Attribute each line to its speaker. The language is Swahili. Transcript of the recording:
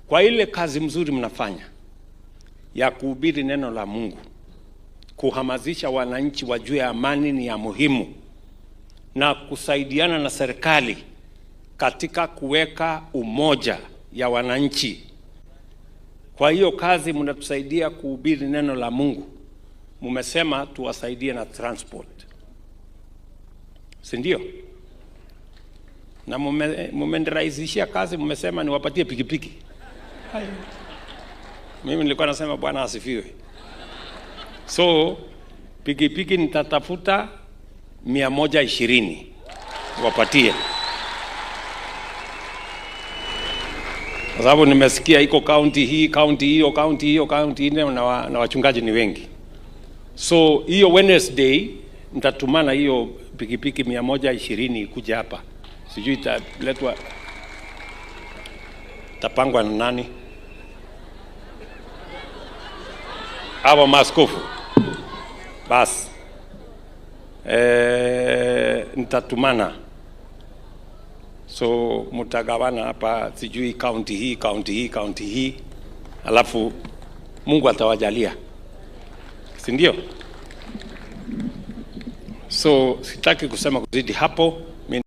Speaker 1: Kwa ile kazi mzuri mnafanya ya kuhubiri neno la Mungu, kuhamasisha wananchi wajue amani ni ya muhimu, na kusaidiana na serikali katika kuweka umoja ya wananchi. Kwa hiyo kazi mnatusaidia kuhubiri neno la Mungu, mumesema tuwasaidie na transport, si ndio? Na mumenirahisishia kazi, mmesema niwapatie pikipiki. Mimi nilikuwa nasema Bwana asifiwe. So pikipiki nitatafuta 120 wapatie, kwa sababu nimesikia iko kaunti hii, kaunti hiyo, kaunti hiyo, kaunti ile, na wachungaji ni wengi. So hiyo Wednesday nitatumana hiyo pikipiki 120 ikuja hapa, sijui italetwa, tapangwa na nani? Hawa maaskofu basi, nitatumana, so mtagawana hapa, sijui kaunti hii, kaunti hii, kaunti hii, alafu Mungu atawajalia, si ndio? So sitaki kusema kuzidi hapo.